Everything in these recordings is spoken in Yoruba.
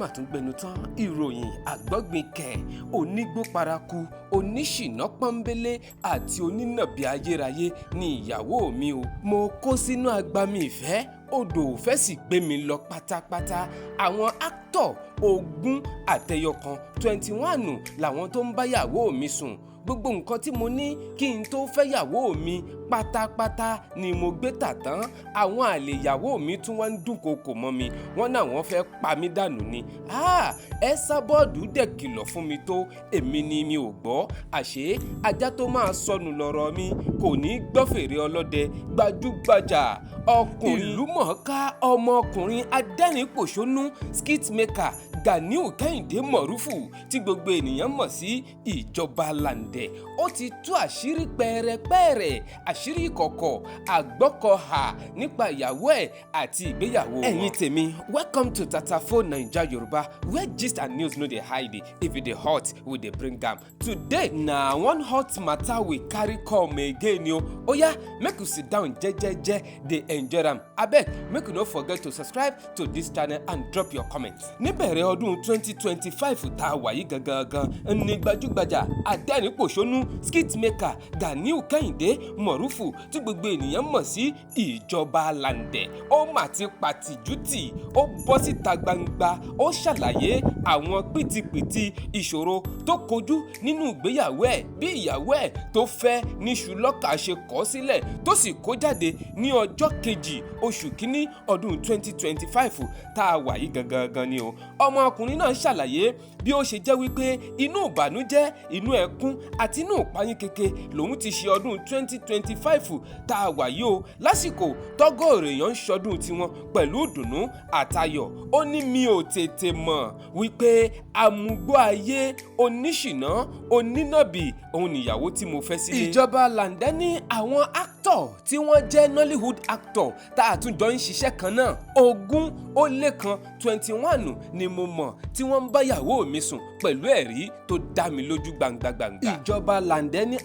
Mà tún gbẹnu tán ìròyìn àgbọ́gbìnkẹ̀, onígbó paraku, oníṣìná pọ́nbélé àti onínàbì ayérayé ni ìyàwó mi o. Mo kó sínú agbami ìfẹ́, odò òfẹ́ sì gbé mi lọ pátápátá. Àwọn actor 21, 21 làwọn tó ń báyàwó mi sùn. Gbogbo nǹkan tí mo ní kí n tó fẹ́yàwó mi pátápátá ni mo gbé tà tán. Àwọn àlè ìyàwó mi tún wá ń dúnkokò mọ́ mi, wọ́n náà wọ́n fẹ́ pa mí dànù ni. Esabod dẹ̀ kìlọ̀ fún mi tó, èmi ni mi ò gbọ́. Àṣé ajá tó máa sọnù lọ̀rọ̀ mi kò ní gbọ́ fèrè ọlọ́dẹ. Gbajúgbajà ọkùnrin ìlúmọ̀ọ́ká, ọmọkùnrin adẹ́rìn-pòṣónú, skit maker Ganiu Kẹ́hìndé Mọ̀rúfù tí gbogbo ènìyàn mọ̀ sí Ìjọba Làǹdẹ̀, ó ti tú àṣírí pẹ́ẹ́rẹ́pẹ́ẹ́rẹ́, àṣírí ìkọ̀kọ̀ àgbọ́kọ̀hà nípa ìyàwó ẹ̀ àti ìgbéyàwó wọn. Ẹ̀yin tèmi, welcome to Tatafo Naija Yoruba, where gist and news no dey hide. If e dey hot, we dey bring am. Today na one hot matter we carry come again o. Oya, make you sit down jejeje dey enjoy am. Abeg, make you no forget to subscribe to this channel and drop your comment. Níbẹ̀rẹ̀ ọdún 2025 tá a wà yìí gangan gan ní gbajúgbajà adẹ́rìn-pòṣónú, skit maker Ganiu Kẹ́hìndé Mọ̀rúfù tí gbogbo ènìyàn mọ̀ sí Ìjọba Làǹdẹ̀, ó mà ti pàtìjú tì, ó bọ́ síta gbangba, ó ṣàlàyé àwọn pìtìpìtì ìṣòro tó kojú nínú ìgbéyàwó ẹ̀, bí ìyàwó ẹ̀ tó fẹ́ níṣu lọ́kà ṣe kọ̀ sílẹ̀ tó sì kó jáde ní ọjọ́ 2 oṣù 1 ọdún 2025 tá a wà yìí gangan gan ni o. Ọmọkùnrin náà ṣàlàyé bí ó ṣe jẹ́ wípé inú ìbànújẹ́, inú ẹkún àti inú ìpayín keke lòun ti ṣe ọdún 2025 tá a wà yìí o, lásìkò tọ́gọ́rọ̀ èèyàn ń ṣọdún tiwọn pẹ̀lú ìdùnnú àtayọ̀. Ó ní mi ò tètè mọ̀ wípé amúgbó ayé, oníṣìná, onínàbì òun nìyàwó tí mo fẹ́ sílé. Ìjọba Làǹdẹ̀ ní àwọn actor tí wọ́n jẹ́ Nollywood actor tá a tún jọ ń ṣiṣẹ́ kan náà, 21, 21 ni mo mọ̀ tí wọ́n ń báyàwó mi sùn pẹ̀lú ẹ̀rí tó dá mi lójú gbangba-gbangba. Ìjọba Làǹdẹ̀ ní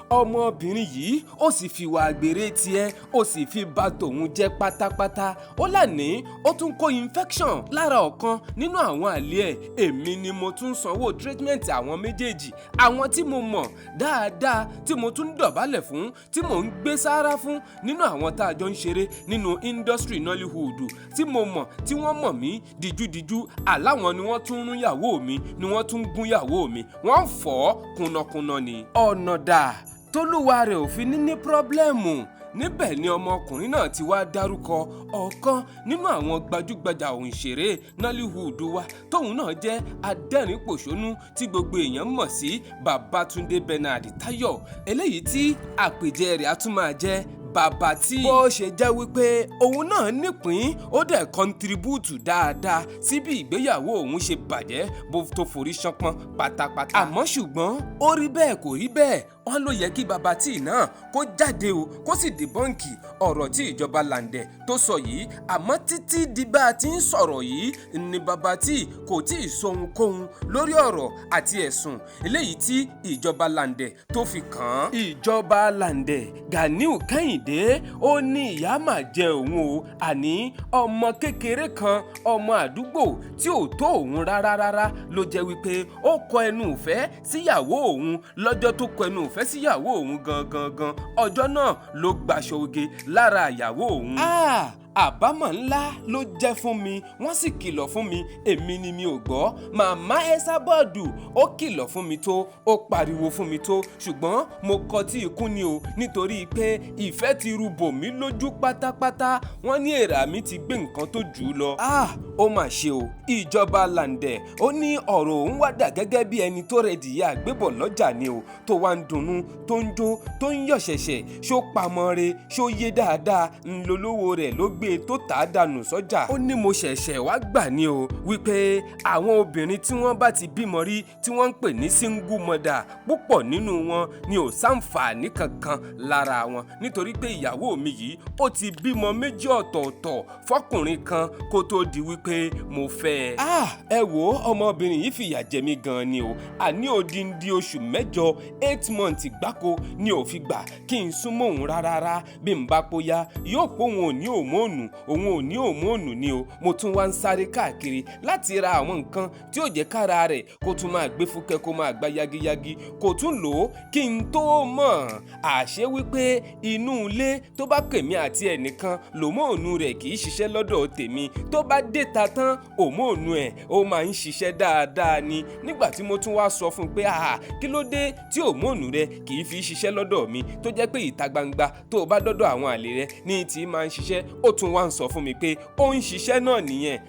ọmọbìnrin yìí ó sì fi wà àgbèrè tiẹ̀, ó sì fi bà tòun jẹ́ pátápátá. Ó lànà ó tún kó infection lára ọ̀kan nínú àwọn àlè ẹ̀. Èmi ni mo tún sanwó treatment àwọn méjèèjì, àwọn tí mo mọ̀ dáadáa, tí mo tún dọ̀bálẹ̀ fún, tí mò ń gbé sára fún nínú àwọn tá a jọ ń ṣeré nínú industry Nollywood, tí mo mọ̀ tí wọ́n mọ̀ mí díjúdíjú, àláwọn ni wọ́n tún rún yàwó mi, ni wọ́n tún gún yàwó mi, wọ́n ń fọ́ kúnnakúnna ni. Ọ̀nà dà tólúwa rẹ̀ ò fi ní problem. Níbẹ̀ ni ọmọkùnrin náà ti wá dárúkọ ọ̀kan nínú àwọn gbajúgbajà òǹṣèré Nollywood wa tóun náà jẹ́ adẹ́rìn-pòṣónú tí gbogbo èèyàn mọ̀ sí Babátúndé Bernard Táyọ̀, eléyìí tí àpèjẹ rẹ̀ á tún máa jẹ́ Bàbá tí. Bó ṣe jẹ́ wípé òun náà nípín, ó dẹ̀ contribute dáadáa sí bí ìgbéyàwó òun ṣe bàjẹ́ bó tó forí ṣánpọ́n pátápátá. Àmọ́ ṣùgbọ́n, ó rí bẹ́ẹ̀, kò rí bẹ́ẹ̀, wọ́n ló yẹ kí Bàbá tí náà kó jáde o, kó sì debunk ọ̀rọ̀ tí Ìjọba Làǹdẹ̀ tó sọ yìí. Àmọ́ títí di bá a ti ń sọ̀rọ̀ yìí ni Bàbá tí kò tí ì sọ ohunkóhun lórí ọ̀rọ̀ àti ẹ̀sùn eléyìí tí Ìjọba Làǹdẹ̀ tó fi kàn án. Ìjọba Làǹdẹ̀ Ganiu Kẹ́hìndé, ó ní ìyá mà jẹ òun o. Àní ọmọ kékeré kan, ọmọ àdúgbò tí ò tó òun rárá rárá ló jẹ́ wípé ó kọ ẹnu ìfẹ́ síyàwó òun. Lọ́jọ́ tó kọ ẹnu ìfẹ́ síyàwó òun gangan gan, ọjọ́ náà ló gbaṣọ oge lára ìyàwó òun. Àbámọ̀ ńlá ló jẹ́ fún mi. Wọ́n sì kìlọ̀ fún mi, èmi ni mi ò gbọ́. Màmá Esabod ó kìlọ̀ fún mi tó, ó pariwo fún mi tó, ṣùgbọ́n mo kọtí ikún ni o, nítorí pé ìfẹ́ ti rúbò mí lójú pátápátá. Wọ́n ní èrà mi ti gbé nǹkan tó jù ú lọ. Ó mà ṣe o. Ìjọba Làǹdẹ̀, ó ní ọ̀rọ̀ òun wá dà gẹ́gẹ́ bí ẹni tó rẹ̀ dìyà àgbébọ̀ lọ́jà ni o, tó wá ń dunnú, tó ń jó, tó ń yọ̀ ṣẹ̀ṣẹ̀, ṣó pamọ́ re, ṣó yé dáadáa, ńlọlọ́wọ́ rẹ̀ ló gbé tó tà á dànù sọ́jà. Ó ní mo ṣẹ̀ṣẹ̀ wá gbà ní o wípé àwọn obìnrin tí wọ́n bá ti bímọ rí, tí wọ́n ń pè ní single mother, púpọ̀ nínú wọn ni ò sáǹfààní kankan lára wọn, nítorí pé ìyàwó mi yìí, ó ti bímọ méjì ọ̀tọ̀ọ̀tọ̀ fọkùnrin kan kó tó di wípé mo fẹ́ ẹ. Ẹ wo, ọmọbìnrin yìí fìyà jẹ mí gan ni o. Àní odindi oṣù 8, 8 months gbáko ni ò fi gbà kí n súnmọ́ òun rárá. Bí n bá póyá, yóò póun ò ní hormone. òmóònù, òun ò ní òmóònù ni o. Mo tún wá ń sáré káàkiri láti ra àwọn nǹkan tí ó jẹ́ kára rẹ̀ kó tún máa gbé fúkẹ́, kó máa gbá yagiyagi, kó tún lò ó. Kí n tó mọ̀, àṣé wípé inú ilé tó bá kèmí àti ẹnìkan lòmóònù rẹ̀ kì í ṣiṣẹ́ lọ́dọ̀ tèmi, tó bá dé ta tán òmóònù ẹ̀ ó máa ń ṣiṣẹ́ dáadáa ni. Nígbà tí mo tún wá sọ fún un pé kí ló dé tí òmóònù rẹ kì í fi ṣiṣẹ́ lọ́dọ̀ mi, tó jẹ́ pé ìta gbangba tó o bá dọ́dọ̀ àwọn àlè rẹ ní tí máa ń ṣiṣẹ́, ó tún wá ń sọ fún mi pé ó ń ṣiṣẹ́ náà nìyẹn.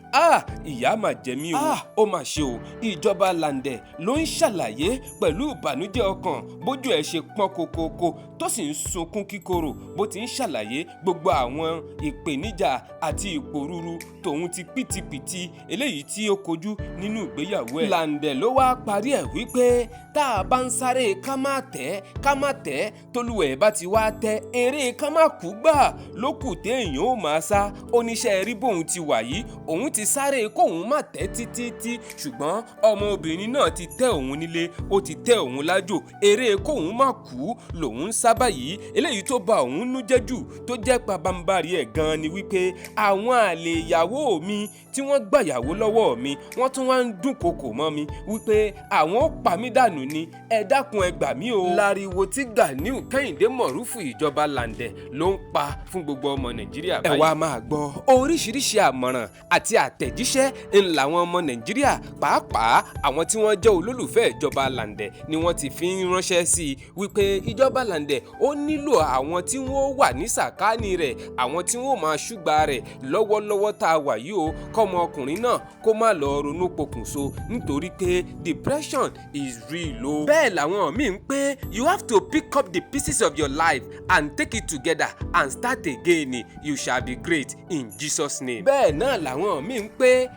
Ìyá mà jẹ mí o, ó mà ṣe o. Ìjọba Làǹdẹ̀ ló ń ṣàlàyé pẹ̀lú ìbànújẹ́ ọkàn, bójú ẹ̀ ṣe pọ́n kokoko tó sì ń sunkún kíkorò bó ti ń ṣàlàyé gbogbo àwọn ìpèníjà àti ìpòrúru tòun ti pìtìpìtì eléyìí tí ó kojú nínú ìgbéyàwó ẹ̀. Làǹdẹ̀ ló wá parí ẹ̀ wípé tá a bá ń sáré ká má tẹ́ ká má tẹ́, tolúwẹ̀ bá ti wá tẹ́ eré ká má kú gbà ló kù téèyàn ó máa sá. Oníṣẹ́ rí bóun ti wà yìí, òun ti sáré kóun má tẹ́ títí, ṣùgbọ́n ọmọbìnrin náà ti tẹ́ òun nílé, ó ti tẹ́ òun lájò, eré kóun má kú lòun ń sá báyìí. Eléyìí tó ba òun nú jẹ́ jù, tó jẹ́ pabambarì ẹ̀ gan-an ni wípé àwọn àlè ìyàwó mi tí wọ́n gbàyàwó lọ́wọ́ mi, wọ́n tún wá ń dúnkokò mọ́ mi wípé àwọn ó pa mí dànù ni, ẹ dákun ẹ gbà mí o. Láriwo tí Ganiu Kẹ́hìndé Mọ̀rúfù ìjọba Làǹdẹ̀ ló ń pa fún gbogbo ọmọ Nàìjíríà báyìí. Ẹ wá máa gbọ́ oríṣiríṣi àmọ̀ràn àti àtẹ̀jíṣẹ́ ńlá àwọn ọmọ Nàìjíríà, pàápàá àwọn tí wọ́n jẹ́ olólùfẹ́ ìjọba Làǹdẹ̀ ni wọ́n ti fi ń ránṣẹ́ sí i wípé ìjọba Làǹdẹ̀ ó nílò àwọn tí wọ́n wà ní sàkáání rẹ̀, àwọn tí wọ́n máa ṣùgbà rẹ̀ lọ́wọ́lọ́wọ́ tá a wà yìí o, kọ́mọ ọkùnrin náà kó má lọ ronú pokùnso nítorí pé depression is real o. Bẹ́ẹ̀ làwọn míì ń pé you have to pick up the pieces of your life and take it together and start again, you shall be great in Jesus name. Bẹ́ẹ̀ náà làwọn míì ń pé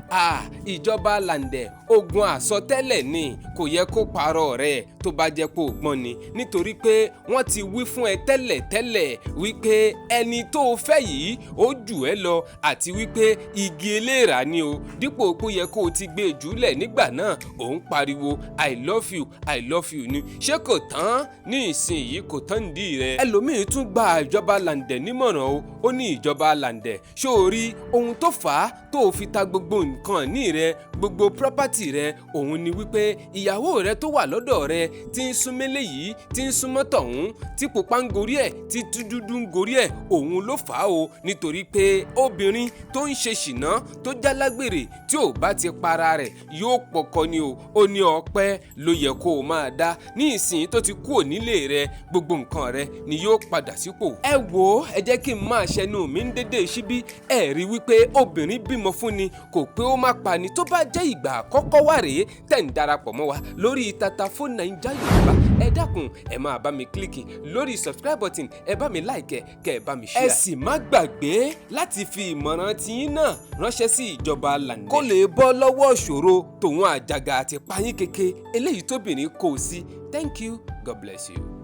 ìjọba Làǹdẹ̀ ogun àsọtẹ́lẹ̀ ni, kò yẹ kó parọ́ rẹ̀ tó bá jẹ́ pé ògbọ́n ni, nítorí pé wọ́n ti wí fún ẹ tẹ́lẹ̀tẹ́lẹ̀ wípé ẹni tó o fẹ́ yìí ó jù ẹ́ lọ, àti wípé igi eléèrà ni o, dípò pé ó yẹ kó o ti gbé e jùlẹ̀ nígbà náà, ò ń pariwo I love you, I love you ni. Ṣé kò tán ní ìsinyìí, kò tán nídìí rẹ. Ẹlòmíín tún gba ìjọba Làǹdẹ̀ nímọ̀ràn o, ó ní ìjọba Làǹdẹ̀, ṣó o rí ohun tó fà á tó o fi ta gbogbo nǹkan ní rẹ, gbogbo property rẹ, òun ni wípé ìyàwó rẹ tó wà lọ́dọ̀ rẹ tí ń súnmẹ́lẹ̀ yìí, tí ń súnmọ́ tọ̀hún, tí pupa ń gorí ẹ̀, tí dúdú ń gorí ẹ̀, òun ló fà á o, nítorí pé obìnrin tó ń ṣe ṣìnà tó jálágbèrè tí ò bá ti para rẹ̀ yóò pọkọ ni o. Ó ní ọpẹ́ ló yẹ kó o máa dá ní ìsìn tó ti kúrò nílé rẹ, gbogbo nǹkan rẹ ni yóò padà sípò. Ẹ wo, ẹ jẹ́ kí n máa ṣẹnu mi ń dédé síbí. Ẹ rí wípé obìnrin bímọ fún ni kò pé ó má pa ni. Tó bá jẹ́ ìgbà àkọ́kọ́ wà rèé tẹ̀ ń darapọ̀ mọ́ wa lórí Tatafo Naija Yorùbá, ẹ dákun ẹ máa bá mi click lórí subscribe button, ẹ bá mi like, kẹ ẹ bá mi share. Ẹ sì má gbàgbé láti fi ìmọ̀ràn tiyín náà ránṣẹ́ sí ìjọba Làǹdẹ̀ kó lè bọ́ lọ́wọ́ ìṣòro tòun àjàgà àti payín keke eléyìí tóbìnrin kò sí. Thank you, God bless you.